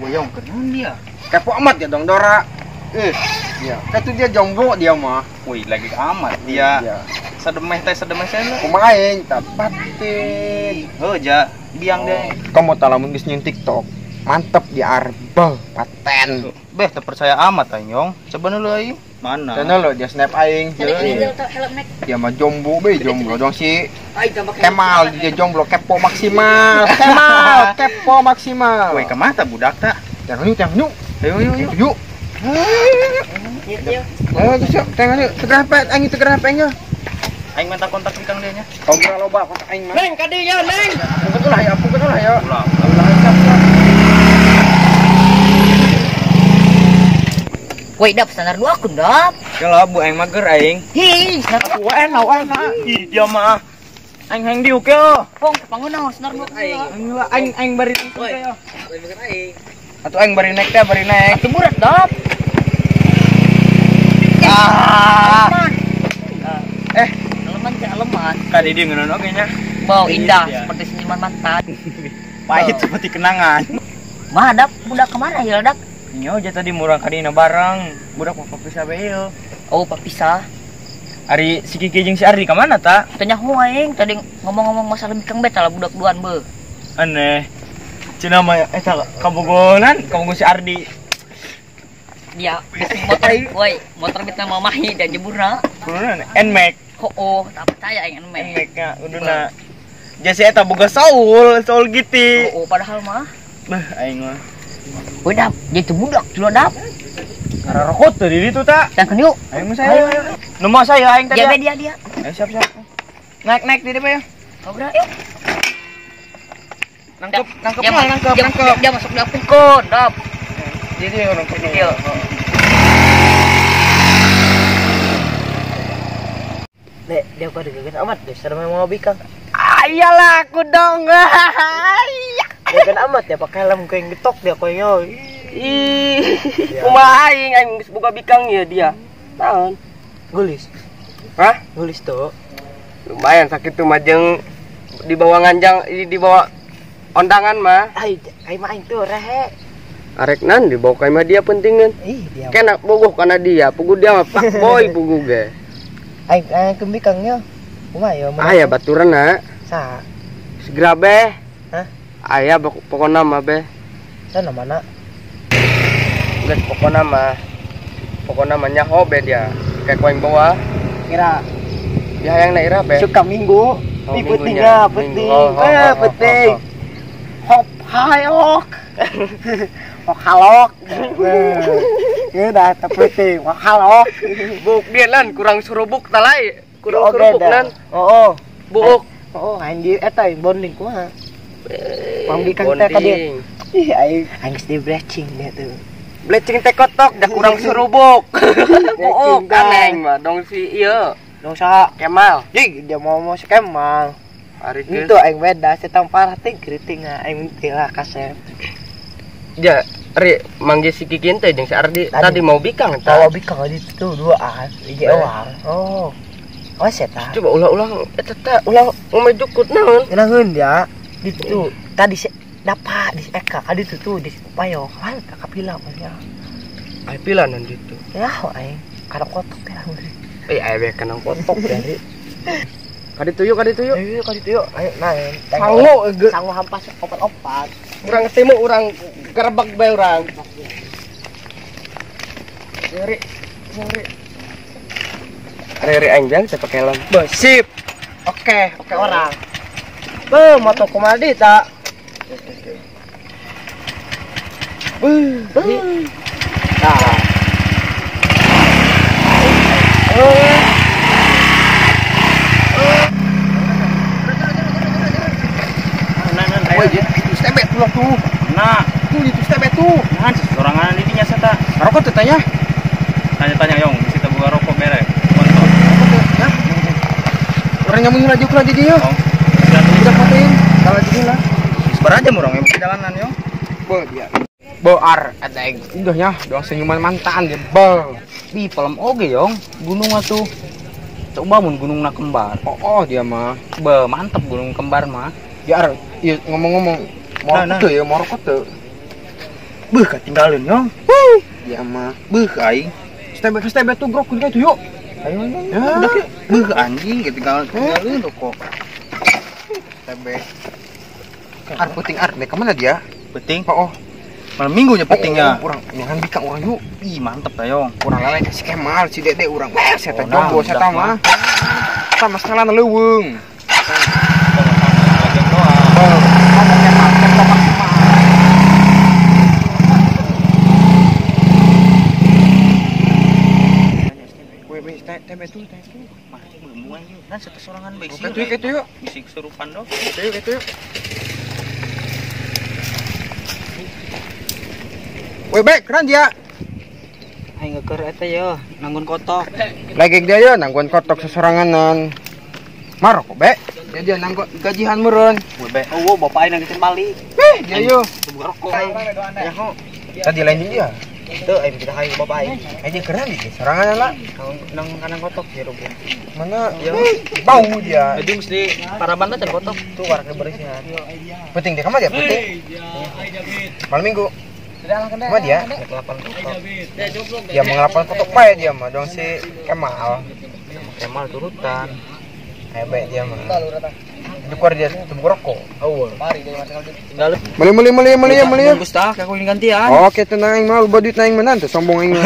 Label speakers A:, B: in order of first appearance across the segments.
A: Boyong kenaon dia?
B: Kepo amat ya dong Dora. Iya, itu dia jomblo dia mah.
A: Wih, lagi amat dia.
B: Iya.
A: Sademeh teh sademeh saya lah.
B: Kumaha aing tapatin.
A: Heuh ja, biang deh.
B: Kamu talamun geus nyeun TikTok. Mantep di arbel, paten.
A: Beh, terpercaya amat aing yong. Coba dulu aing. Mana?
B: Sana lo dia snap aing. Dia mah jomblo be, jomblo dong si Kemal dia jomblo kepo maksimal. Kemal kepo maksimal.
A: Woi, kemana budak tak?
B: Jangan yuk, jangan yuk.
A: Ayo yuk
B: yuk. Ayo terus yuk, jangan yuk. Segera HP, aing segera HP-nya.
A: Aing minta kontak bikang dia nya.
B: Oh, geura loba kontak aing mah.
C: Neng ka dieu, Neng.
B: Pungkeun ulah ya, pungkeun ulah ya.
A: Ulah.
D: Woi, dap standar 2 akun, dap.
C: Kalau bu aing mager aing.
D: Hi, standar
C: 2 enak. Ih, dia mah. Aing hang diuk yo.
D: Pong, pangunaon standar 2
C: aing. Aing aing bari yo. Aing. Atuh aing bari naik teh, bari naik.
D: Atuh burat, dap.
C: Ah.
D: Aleman teh aleman.
C: Kali dia ngeunaon oge nya.
D: Bau indah seperti senyuman mantan.
C: Pahit seperti kenangan.
D: Mah, dap, budak kemana ya, dap?
C: Nyo, aja tadi murang kadina bareng. Budak mah papisah bae ieu.
D: Oh, papisah.
C: Ari si Kiki jeung si Ardi ka mana ta?
D: Teu nyaho aing, tadi ngomong-ngomong masalah bikang beta lah budak duaan beuh.
C: Aneh. Cenah mah eta kabogonan, kabogo si Ardi.
D: Dia motor, woi, motor beta mamahi dan jeburna.
C: Kuduna Nmax.
D: Oh, tak percaya aing Nmax.
C: Nmax nya kuduna. Jasi eta boga Saul, Saul gitu.
D: Oh, padahal mah.
C: Beuh aing mah.
D: Woi dap, dia itu budak dulu dap.
C: Ngararokot tadi itu tak?
D: Tangkeun yuk.
C: Ayo saya. Nomor saya aing tadi.
D: Dia dia.
C: Ayo siap siap. Naik naik di depan ya.
D: Kobra yuk.
C: Nangkep nangkep nangkep nangkep.
D: Dia masuk di apungkeun dap.
C: Dia dia nangkep
D: dia.
E: Nek, dia kok deg-degan amat deh, serem mau bikang.
C: Ah, iyalah aku dong.
E: Degan amat ya pakai helm kayak getok dia koyo.
C: Ih, kumaha aing aing geus boga bikang ya dia. Naon?
E: Gulis.
C: Hah?
E: Gulis tuh.
C: Lumayan sakit tuh majeng dibawa nganjang, dibawa ondangan mah.
E: Ai, ai mah aing tuh rehe.
C: Arek nan dibawa ka imah dia pentingan.
E: Ih, dia.
C: Kena bogoh kana dia, pugu dia mah pak boy pugu ge.
E: Aing aing kembikang nya. Kumaha ya?
C: Aya baturan na.
E: Saha?
C: Segera beh.
E: Hah?
C: Aya pokona mah beh.
E: Sana mana?
C: Geus pokona mah. Pokona mah nyaho beh dia. Kayak ku aing bawa.
E: Kira
C: dia hayang na ira beh.
E: Suka minggu.
C: Oh,
E: Ih, penting ya, penting. Penting. Hop hayok. Hok halok. Ya udah penting. Hok halok.
C: Buk dia lan kurang surubuk talai. Kurang surubuk lan.
E: Oh, oh.
C: Buuk.
E: Oh, aing di eta aing bonding kumaha. Pambikang teh ka dia. Ih, aing aing geus di bleaching dia tuh.
C: Bleaching teh kotok dah kurang surubuk. Buuk kan aing mah dong si ieu.
E: Dong saha?
C: Kemal.
E: Ih, dia mau si Kemal.
C: Ari geus.
E: Itu aing beda, setang parah teh keriting aing teh lah kasep.
C: Ya, Ri, manggil si Kiki teh jeung si Ardi tadi mau bikang tah.
E: Mau bikang di situ duaan, hiji ewang. Oh. Awas ya tah.
C: Coba ulah-ulah eta teh ulah ngomeh jukut naon.
E: Ngeunaheun dia. Di situ tadi si dapat di Eka kadi itu tuh di payo kan kapila ya.
C: Ai pila nan ditu.
E: Ya aing kana kotok teh lah.
C: Eh aya we kana kotok dari. Kadi tuyuk, kadi tuyuk.
E: Ayo kadi tuyuk. Ayo naen.
C: Sangu
E: sangu hampas opat-opat.
C: Urang ketemu urang gerebek bae urang. Ri, ri. Ri aing jang saya pakai helm.
E: Sip. Oke, oke orang. Be, moto kumaha tak? Be. Nah.
B: Woi, itu stebet tuh tuh.
A: Nah,
B: tuh itu stebet tuh.
A: Nah, sorangan didinya seta.
B: Rokok tuh tanya.
A: Tanya-tanya yong, bisa buka rokok merek. Kontol.
B: Ya. Orang nyambung laju ke dia.
A: Oh.
B: Udah matiin, kalau jadi lah.
A: Sebar aja murang yang perjalanan yong.
B: Bo dia. Bo ar ada udah ya, doang senyuman mantan dia bel.
A: Di pelem oge yong, gunung atuh. Coba mun gunungna kembar.
B: Oh, oh dia mah.
A: Be, mantep gunung kembar mah.
B: Ya, ar, iya ngomong-ngomong, mau tuh ya, mau rokok tuh.
A: Beuh katinggalin yong.
B: Dia mah beuh aing. Step tuh grok kudu itu yuk.
A: Ayo ayo. Udah yuk. Beuh anjing ketinggalan rokok.
B: Step. Ar penting ar, nek kemana dia?
A: Penting.
B: Oh.
A: Malam minggunya pentingnya.
B: Urang nyangan bikang urang yuk.
A: Ih mantep tayong.
B: Urang lalai si Kemal si Dede urang. Weh saya jomblo saya mah. Sama masalah leuweung.
A: Nah, satu sorangan baik sih.
B: Itu yuk.
A: Bisi kesurupan dong.
B: Itu yuk. Woi, baik, keren dia.
A: Aing ngeukeun eta yo, nanggun kotok.
B: Lagi dia yo nanggun kotok sesoranganan. Marok be. Dia nanggun gajihan meureun.
A: Woi, be. Oh, bapak aing nanggeun balik.
B: Beh, dia yo.
A: Buka rokok.
B: Ya ho. Tadi lain dia.
E: Tuh, aing kita hayu bapak aing.
B: Aing keren di sorangan lah.
E: Nang kanan kotok ya rubuh.
B: Mana? Bau dia.
A: Jadi mesti paraban teh kotok.
E: Tuh warna berisihan.
B: Penting dia kemana dia? Penting. Malam minggu. Cuma dia dia mengelapan kotok pae dia mah dong si Kemal.
A: Kemal turutan.
B: Hebat dia mah. Dukor dia tunggu rokok.
A: Oh.
B: Meli.
A: Bungkus tah, aku ingin gantian.
B: Oke, tenang aing mah loba duit aing mah teu sombong aing mah.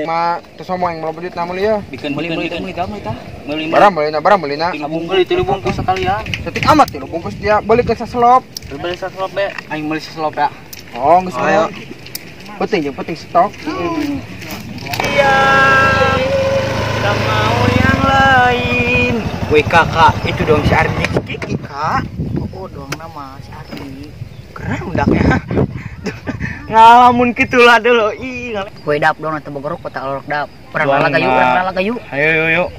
B: Ma teu sombong aing mah loba duit na meuli ya.
A: Bikin beli tah. Beli.
B: Barang beli na.
A: Bungkus itu bungkus sekalian.
B: Cetik amat tilu bungkus dia beli ke saselop.
A: Beli saselop be. Aing beli saselop ya.
B: Oh, geus ayo. Penting ya, penting stok.
A: Iya. Tak mau yang lain. Woi kakak, itu dong si Ardi.
E: Kiki kak. Oh, dong nama si Ardi. Keren undangnya.
A: Ngalamun kitulah dulu. Ih.
D: Woi dap dong teu boga rokok tak lorok dap. Urang lalaga yuk, urang lalaga yuk.
A: Ayo yuk yuk.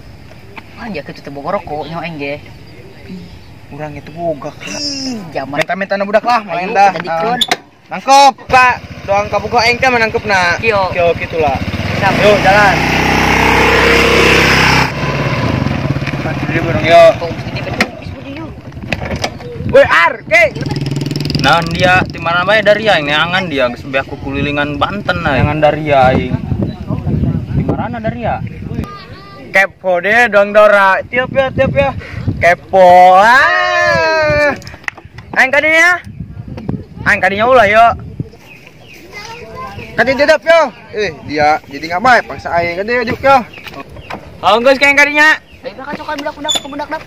D: Ah, dia kitu teu boga rokok nyaho aing ge.
A: Urang itu boga.
D: Zaman.
B: Minta-minta na budak lah, main dah.
C: Nangkep, Pak. Doang kabugo aing teh menangkepna.
D: Kio.
C: Kio gitulah. Yuk, jalan.
A: Jadi bareng yo.
C: Woi, ar, ke.
A: Nah, dia di mana bae dari aing neangan dia geus beak kulilingan Banten aing. Neangan dari aing. Di mana dari ya?
C: Kepo deh dong Dora. Tiap ya, tiap ya. Kepo. Ah. Aing kadinya. Aing kadinya ulah yo.
B: Kadi dedap yo. Dia jadi enggak baik paksa aing kadi juk yo.
C: Oh, geus kayak kadinya.
D: Baik kan cokan budak-budak ke budak dap.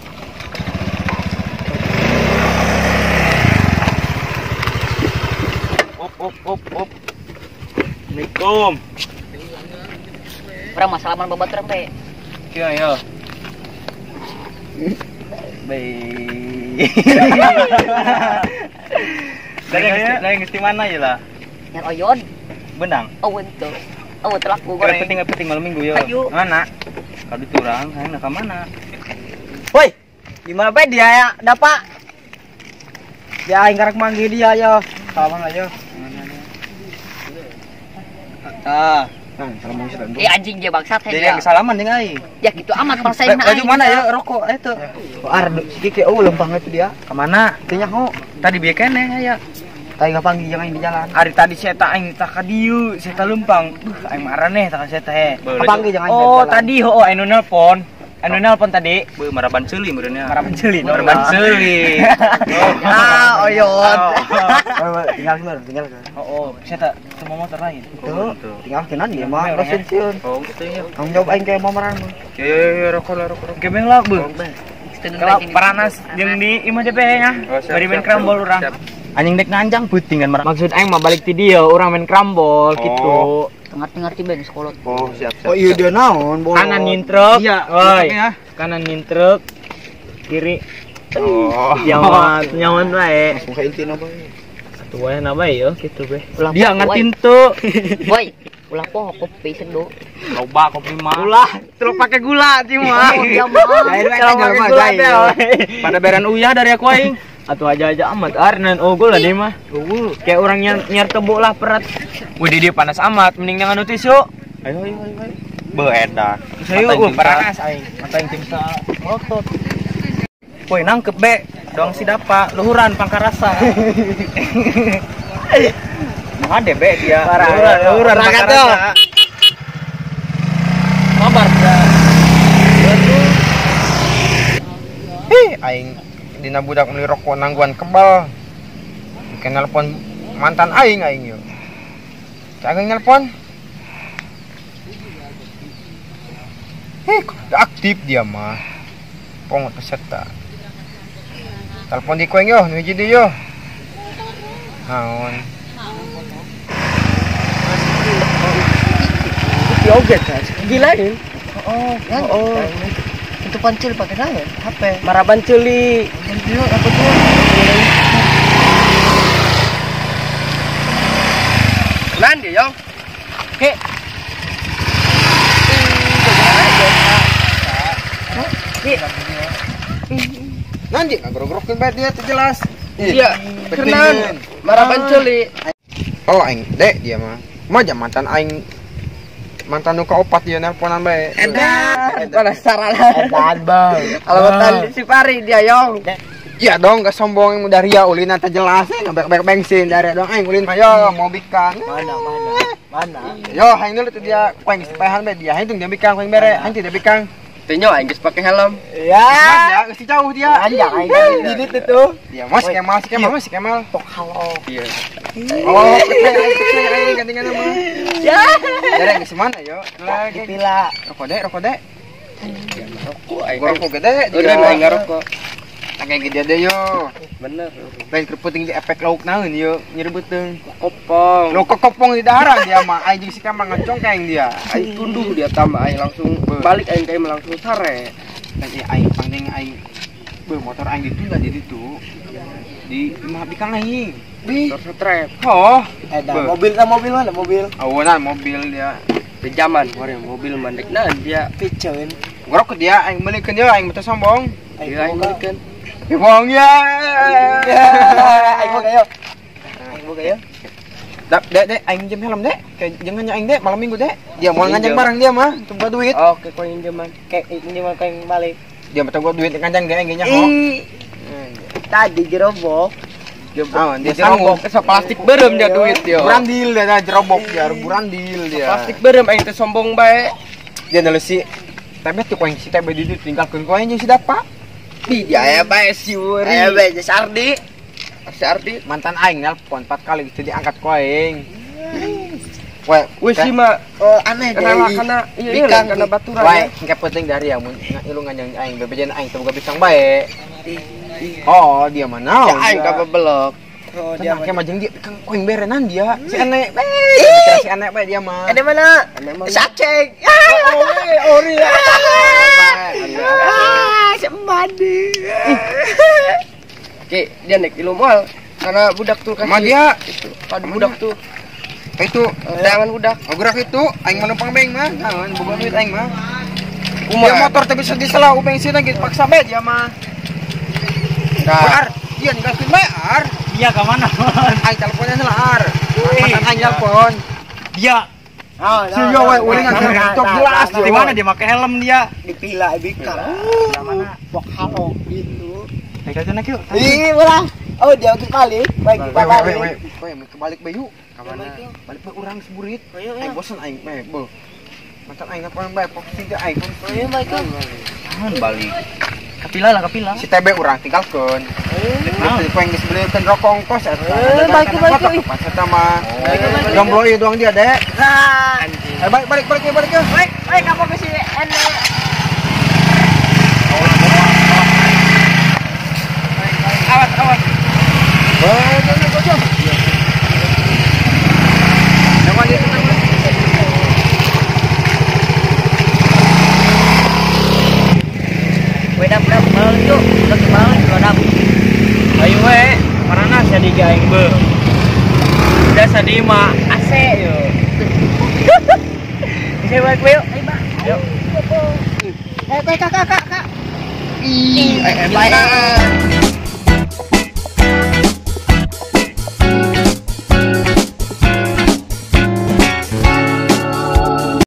A: Op op op op. Assalamualaikum.
D: Urang mah salaman babaturan bae.
A: Kieu yo. Baik. Dari geus di mana ya lah?
D: Nyar oyon.
A: Benang.
D: Oh, ente. Oh, telaku goreng.
A: Penting malam minggu yo.
C: Mana?
A: Kadu turang, hayang ka mana?
E: Woi, gimana bae dia ya? Dapat. Ya aing karek manggil dia yo.
B: Salaman aja.
A: Ah,
B: nah, salam bisa
D: Eh anjing dia bangsat
A: dia. Dia salaman jeung aing.
D: Ya gitu amat persaingan
A: aing. Baju mana ya rokok itu?
E: Oh, ar si Kiki oh lempang itu dia.
A: Ke mana?
E: Teu nyaho.
A: Tadi bieu keneh aya.
E: Tadi ngapanggil jeung aing di jalan.
C: Hari tadi saya tak aing tak ka dieu, saya tak lempang. Duh, aing maraneh tak saya teh.
E: Kapanggil jeung aing.
C: Oh, tadi heuh aing nu nelpon. Anu nelpon tadi.
A: Beuh maraban ceuli meureun nya.
C: Maraban ceuli.
A: Maraban ceuli.
E: Ah, oyot. Tinggal kan.
C: Oh, saya tak semua motor lain.
E: Tuh, tinggal kenan dia mah sieun.
A: Oh, gitu ya.
E: Tanggung jawab aing kayak mamaran.
B: Ya ya ya rokok lah rokok.
C: Gebeng lah, beuh. Kalau paranas jeung di imah DP nya. Bari main krambol urang.
A: Anjing dek nanjang peuting kan
C: maksud aing mah balik ti dieu urang main krambol gitu.
D: Ngerti-ngerti ben sekolot.
B: Oh, siap siap.
E: Oh iya dia naon bolot.
C: Kanan nyintrek.
A: Iya,
C: oi. Kanan nyintrek. Kiri.
B: Oh,
C: nyaman, nyaman wae.
B: Langsung ka intina bae.
C: Atuh wae na bae yo kitu be. Dia ngerti tuh.
D: Boy, ulah poho kopi seduh.
A: Loba kopi mah.
C: Ulah, terus pakai gula sih mah.
D: Iya mah.
C: Pakai gula teh.
A: Pada beran uyah dari aku aing.
C: Atuh aja-aja amat arnan ogol lah dia mah. Kayak orang nyar tebuk lah perat. Wih dia panas amat, mending jangan tisu.
A: Ayo ayo ayo. Beedan.
C: Saya panas aing.
A: Mata yang timsa melotot. Woi nangkep be, dong si dapa, luhuran pangkarasa. Ada be dia.
C: Berangkat tuh.
A: Kabar dia.
B: Hih, aing dina budak meuli rokok nangguan kebal. Bikin nelpon mantan aing aing yo. Cak aing nelpon. Hih, aktif dia mah. Pongot peserta. Telepon di kueng yo, nu hiji deui yo. Naon?
E: Oke, gila ini. Oh, oh. Itu pancil pakai naon? HP.
C: Maraban ceuli.
E: Itu apa tuh?
C: Nan dia, Yong. Oke.
B: Nanti ngagrogrok-grokin bae dia teu jelas.
C: Iya, kenan maraban ceuli.
B: Oh, aing dek dia mah. Mah mantan aing mantan nu kaopat dia nelponan bae.
C: Edan, penasaran.
E: Edan, Bang.
C: Alamatan si Pari dia, Yong.
B: Iya dong, gak sombong yang dari ya ulin teh jelas ngabek-bek bensin dari dong aing ulin mah yo mau bikang.
E: Mana mana? Mana?
B: Yo aing dulu tuh dia kueng geus paehan bae dia aing teu dia bikang kueng bere, aing tidak bikang.
C: Teu nyo aing geus pake helm.
E: Ya,
B: ya geus jauh dia.
E: Anjang aing di ditu tuh.
B: Dia mas Kemal, si Kemal, si Kemal.
E: Tok halo.
C: Iya.
B: Oh, aing gantingan mah.
E: Ya.
B: Dari geus mana yo?
E: Di pila.
B: Rokok dek, rokok dek.
C: Rokok aing.
B: Rokok gede.
C: Udah aing ngarokok.
B: Kayak gede deh yo.
C: Bener.
B: Lain kerputing di efek lauk naon yo nyerbeuteng.
C: Kopong.
B: Lo kok kopong di daharan dia mah aing jeung si Kemal ngecongkeng dia.
C: Aing tunduh dia tambah aing langsung balik aing kayak langsung sare.
B: Dan aing pangdeng aing be motor aing ditunda di ditu. Di imah bikang aing.
C: Bi. Motor setrep.
B: Oh,
E: mobil na mobil mana mobil?
B: Awenan mobil dia.
C: Pinjaman kemarin mobil mandek naon dia
E: piceun.
B: Ngerokok dia aing meulikeun yo aing mah sombong.
C: Iya aing meulikeun.
B: Bohong ya.
E: Aing boga yo. Aing boga yo.
B: Dap, dek, dek, aing jam helm dek. Kayak jangan aing dek, malam minggu dek. Dia mau nganjang barang dia mah, tunggu duit.
C: Oke, kau injeman.
E: Kayak injeman kau yang balik.
B: Dia mah tunggu duit nganjang dek aing nya.
E: Tadi jerobok.
B: Ah, dia sanggup.
C: Ke plastik berem dia duit yo.
B: Burandil dia jerobok dia, burandil dia.
C: Plastik berem aing teh sombong bae.
B: Dia nalesi. Tapi tuh kau yang si tebe di tinggalkeun kau yang si dapat.
C: Dia ya bae si Wuri.
E: Eh bae si Ardi.
C: Si Ardi
B: mantan aing nelpon 4 kali gitu diangkat ku aing. Weh,
C: weh si mah
E: aneh deh.
C: Karena iya karena baturan.
B: Weh, engke penting dari ya mun ilu nganjang aing bebejan aing teu boga bikang bae. Oh, dia mah naon?
C: Si aing ka bebelok.
E: Oh, dia
B: mah majeng dia bikang ku aing berenan dia. Si aneh bae. Si aneh bae dia mah.
E: Ane mana? Si Aceng.
B: Oh, we, ori.
E: Ah, si Madi.
C: Oke, dia naik ilu moal karena budak tuh kasih.
B: Ma dia
C: itu, padu budak tuh.
B: Itu
C: tangan budak.
B: Oh, gerak itu aing menumpang beng mah. Naon boga duit aing mah.
C: Kumaha
B: dia motor tapi sedih salah bensin lagi paksa bae dia mah. Ar, dia ninggalkeun bae ar.
A: Dia ke mana?
B: Aing teleponnya salah ar. Mantan aing telepon.
A: Dia.
E: Oh,
B: si yo we uling TikTok jelas.
A: Di mana dia pakai helm dia?
E: Di pila bikang.
A: Di mana?
E: Bok halo gitu.
A: Tinggalkeun yuk.
E: Ih, ulah. Oh, dia untuk balik. Baik, balik.
B: Weh, kebalik bae yuk. Ka mana? Balik bae urang seburit. Aing bosen aing bae, beuh. Mantan aing nelpon bae, fokus teh aing.
E: Ayo baik.
A: Naon balik? Kapila lah, kapila.
B: Si TB urang tinggalkeun. Ku yang geus beulikeun rokok ongkos eta.
E: Baik, baik.
B: Pas eta mah. Jomblo ieu doang dia, Dek.
E: Nah,
B: anjing. Balik balik balik balik.
E: Baik, baik kamu ke sini. Enak.
C: Awas, awas.
D: Weh, dap, dap, balik yuk. Udah kebalik, udah dap.
A: Ayo we, mana sadi aing be. Udah sadi mah AC yo.
E: Bisa balik we yuk. Ayo, Bang.
A: Yuk.
E: Eh, kak, kak, kak.
B: Ih, eh, eh.